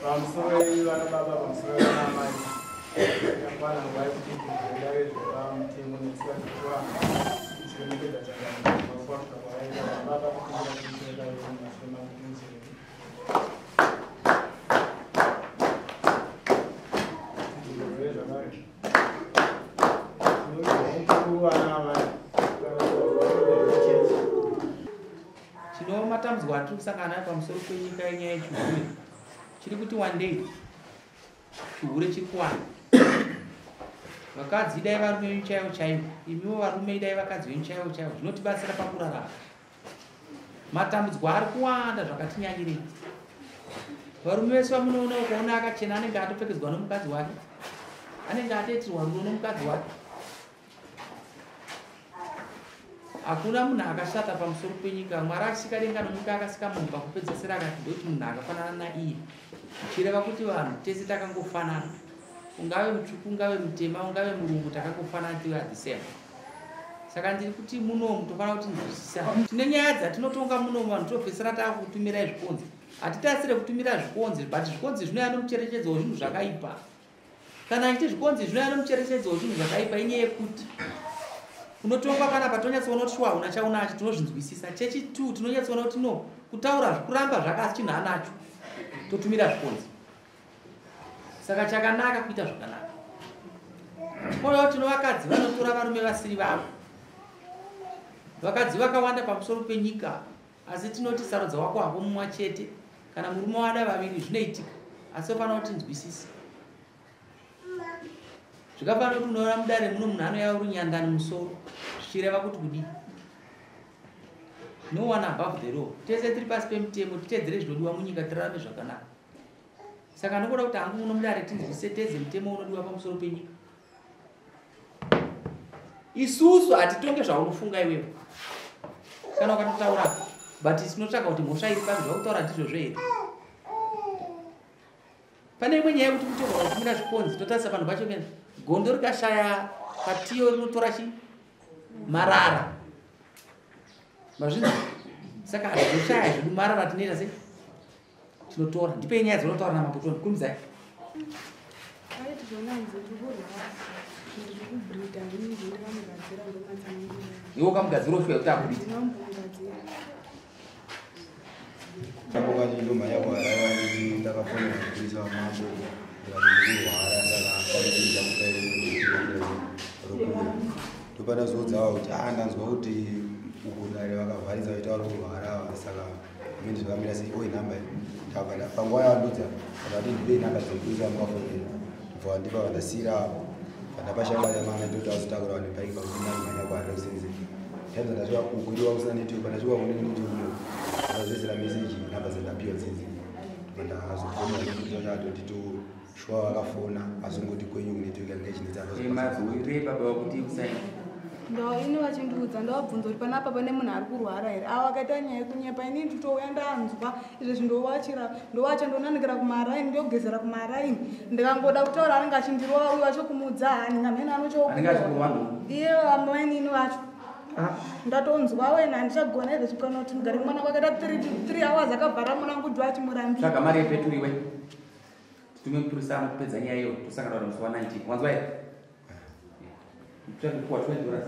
Pamusoro vana baba, pamusoro vana amai, yakwana nguva yekuti tiendare zvepamutemo netsika dzechivanhu tichiremekedza changamire pakuparuka kwavaita baba kutingira kumusoro mashure makutinzirei. Tidzorere zvakare. Tinomirwa mukuru vana amai chechi. Tino matambudziko atiri kusangana nayo pamusoro penyika yenyaya yechihure. Chiri kuti wandei, chihure chiri kuwanda. Vakadzi idai varume venyu chaivo chaivo, imiwo varume idai vakadzi venyu chaivo chaivo, zvinotibatsira pakurarama. Matambudziko ari kuwanda zvakatinyanyirei. Varume vese vamunoona ukaona akachena anenge atopfekedzwa nomukadzi wake, anenge atoitirwa rudo nomukadzi wake. Hakuna munhu akashata pamusoro penyika. Mwari achisika denga nomuka akasika munhu pakupedzesera akati ndoti munhu akafanana naiye, zvichireva kuti vanhu tese takangofanana. Ungave mutsvuku, ungave mutema, ungave murungu, takangofanana, we are the same. Saka ndiri kuti munomu tofanira kuti nzwisisa. Tine nyaya dzatinotonga munomu, vanhu topedzisira taakutumirai zvikonzi. Hatitarisire kutumira zvikonzi, but zvikonzi zvinouya nomucherechedzo wezvinhu zvakaipa. Kana achiti zvikonzi zvinouya nomucherechedzo wezvinhu zvakaipa, inyaya yekuti unotongwa panapa tonyatsoona kuti shuwa hauna chaunacho, tinozvinzwisisa. Chechi2 tinonyatsoona kuti no, kutaura kuramba zvakasi chinhu anacho, totumira zvikonzi. Saka chakanaka kuita zvakanaka. Koyo tino vakadzi vanotora varume vasiri vavo. Vakadzi vakawanda pamusoro penyika, asi tinoti sarudza wako hako mumwe chete. Kana murume wada vaviri zvinoitika, asi unofanira kuti nzwisise. Zvikafanira kuti unoona mudare muno munhu anouya uri nyandani musoro, zvichireva kuti kudii? No one above the law. Tese tiri pasi pemutemo, titedzere zvinodiwa munyika tirarame zvakanaka. Saka ndinoda kuti hangu muno mudare tinzwisise, tedze mutemo unodiwa pamusoro penyika. Isusu hatitonge zvaunofunga iwewe. Kana ukatotaura, but tinotsvaka kuti mhosva iri papi, zvakutaura ndizvozvo here? Pane imwe nyaya yekuti kutogona kutumira zvikonzi, totarisa panhu pacho pena. Gondo rikashaya katiyo rinotora chi marara. Mazvinzwa? Saka hazvizoshaya zvedu marara tinoita sei? Tinotora. Ndipei nyaya dzinotaura namapotoni. Kurumidzai. Iwe ukamugadzira oshuwa kuti akubita. Ndakati ndomhanya kuHarare nditi ndakafonera mupurisa wamambo ndikati ndikurwara saka panopinda mukarokuno ndopandazodzawo kuti a ndanzwa kuti uku dare vakavharisa vaita vari kurwara saka mene zvakamira sei oi nhamba ndabva panguva yavandudza vakati ndipei nhamba dzemupurisa vamukafonera ndobva vandipa vandasiira apo vandapa shamwari yamana ndoti azotakura vanhu bhaiki pakuti ndamhanya kuHarare kusenze times ndasvika uku iriwa kusina network pandasvika kune network kuno ndakazoisira message nhamba dzandapiwa dzidzi ndazofonera mupurisa wacho atoti shuwa vakafona azongoti kwenyu kunetwork yanga ichinetsa. Mazoire baba vakuti usaini. Ndo ini vachindiudza, ndovabvunza kuti panapa pane munhu ari kurwara here. Ava vakaita nyaya yekunyepa. Inini nditouya ndanzwa izvezvi, ndowachira, ndowacha, ndonanikira kumaraini, ndogezera kumaraini. Ndikangoda kutaura anenge achindirova uyu wacho kumudza hani ngamhene. Anenge achikurova ndo? Iye amainini vacho. Ndatonzwa wena, handichagona izvezvi kana kuti ndigare. Mwana kwakaita 3 hours akavhara mwana wangu dho achimurambira. Tsvaga mari yepeturi iwe, titume mupurisa anokupedza nyaya iyo. Tosangana kuti musi wa19, wanzwa here? Tsvaga kupuwa $20.